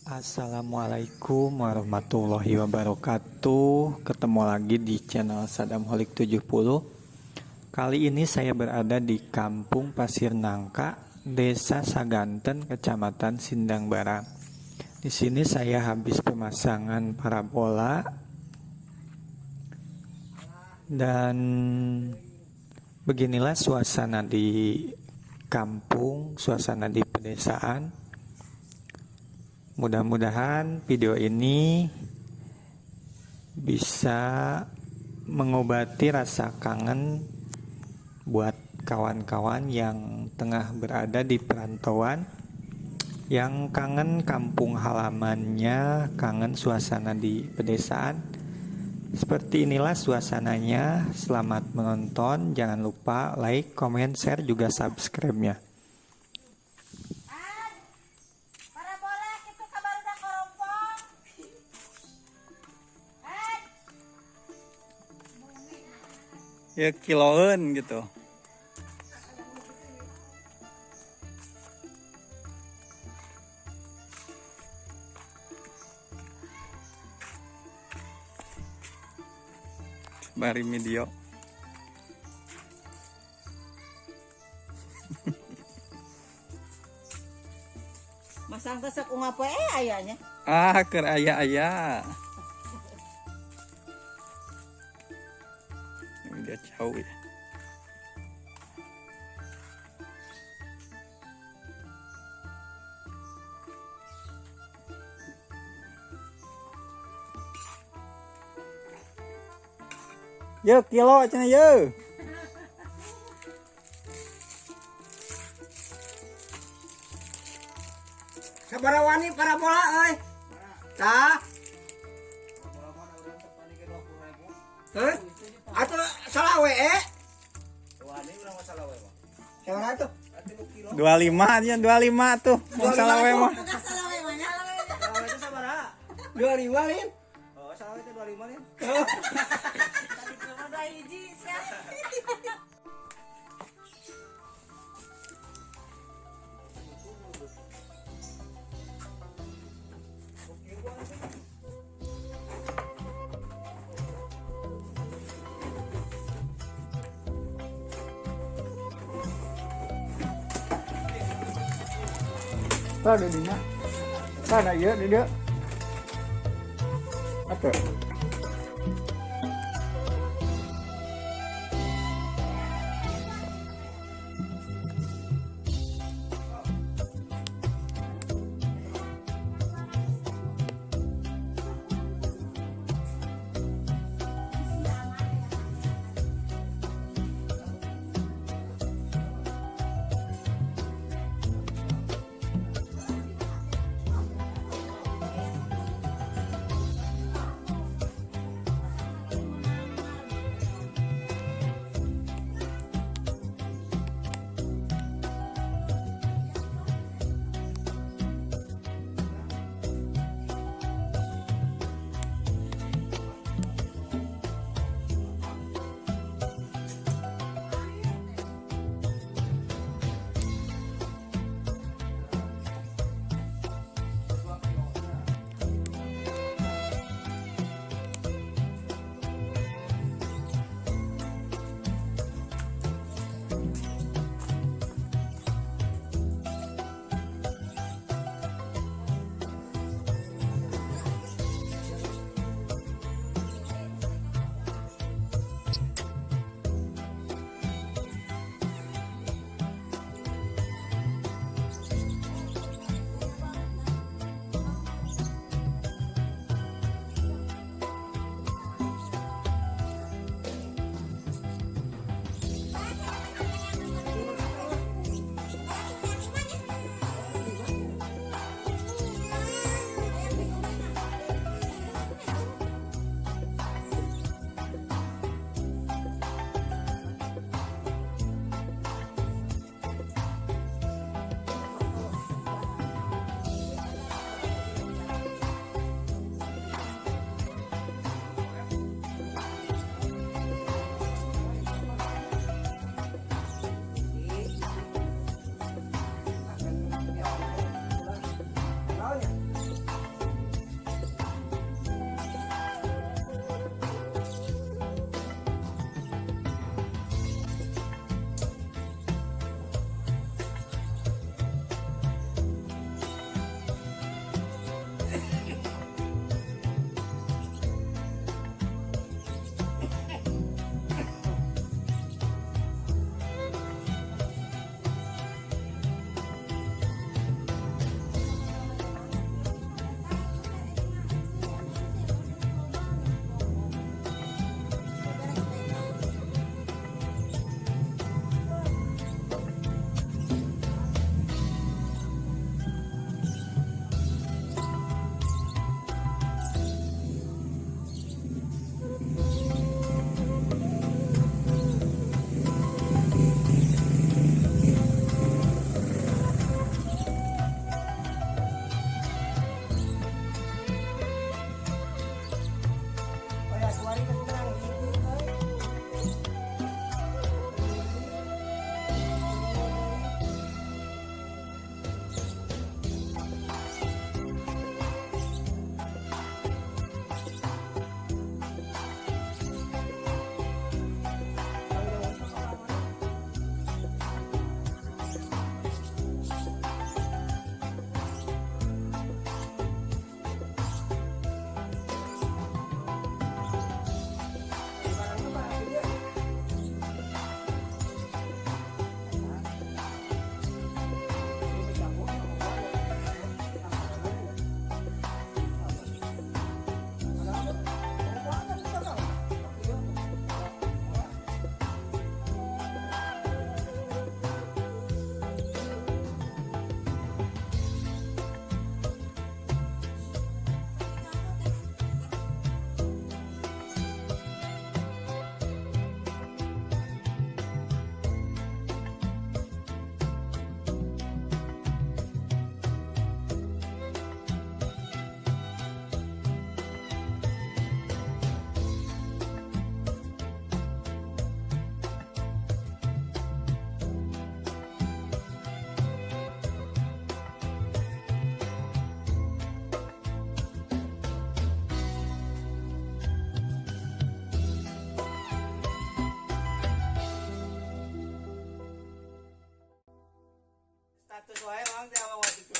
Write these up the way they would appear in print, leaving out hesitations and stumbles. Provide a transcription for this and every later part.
Assalamualaikum warahmatullahi wabarakatuh. Ketemu lagi di channel Sadam Holik 70. Kali ini saya berada di Kampung Pasir Nangka, Desa Saganten, Kecamatan Sindang Barang. Di sini saya habis pemasangan parabola dan beginilah suasana di kampung, suasana di pedesaan. Mudah-mudahan video ini bisa mengobati rasa kangen buat kawan-kawan yang tengah berada di perantauan, yang kangen kampung halamannya, kangen suasana di pedesaan. Seperti inilah suasananya. Selamat menonton. Jangan lupa like, comment, share, juga subscribe-nya. Parabola kitu ka barudak korompong. Eh, Ya kiloan gitu. Bari video. Masang kesek ungap we ayanya. Ah, keur aya-aya. Ini dia jauh ya. Yo kilo cenah yo. Sabaraha wani parabola euy? Tah. Heh? Atuh salawe eh? Sabaraha tuh? 25 aja, 25 tuh. Mau salawe mah. Bukan salawe mah nya. 25 lin. Tadi mah dua hiji sia. Tah di dinya. Tah da ieu di dieu. Atuh. Status wae mang teh abang waktu itu.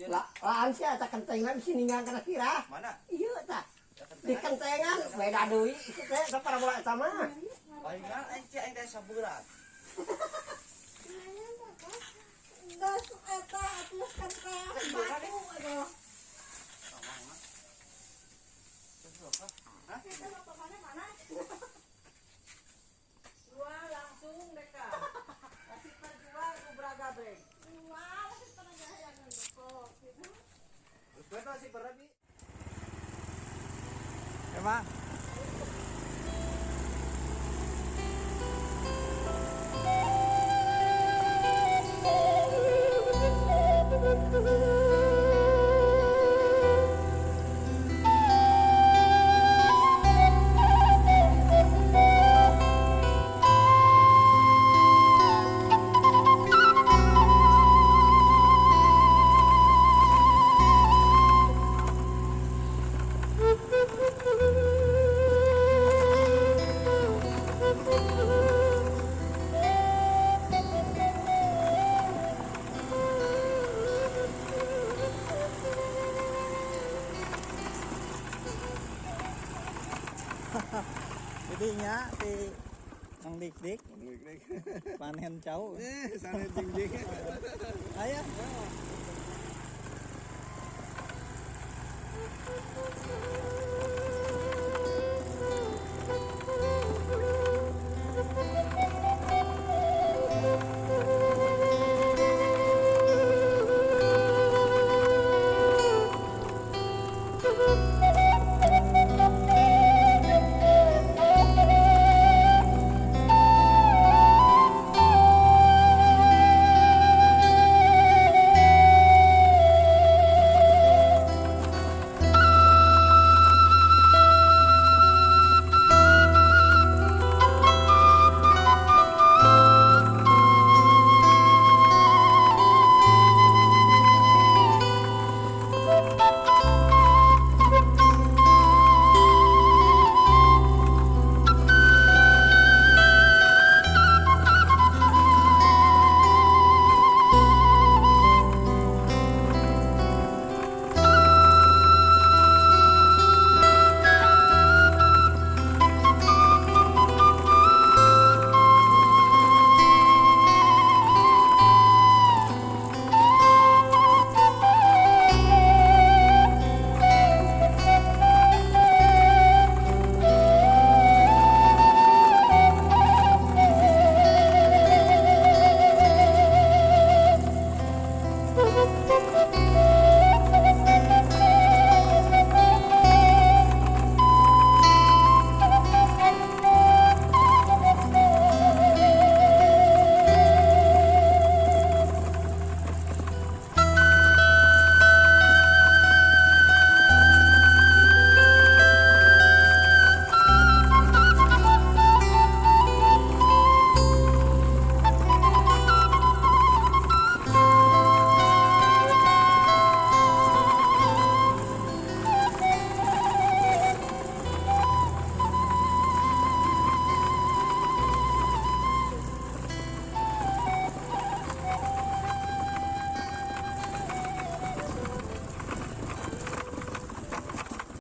Iya. Lah, laan sih eta kentengan si ninggal kana kira. Mana? Iya tah. Di kentengan beda deui itu teh sa parabola eta mah. Palingan aing teh aing teh saburat. Geus eta atuh kenteng batu atuh. Hah? Eta potongannya mana? Jual langsung deka. Kasih perjual ku Braga Brand. Jual kasih perjual Betul sih berabi. Emang. Jadinya si Mang Dik Dik panen cau. Sana jingjing. Ayo.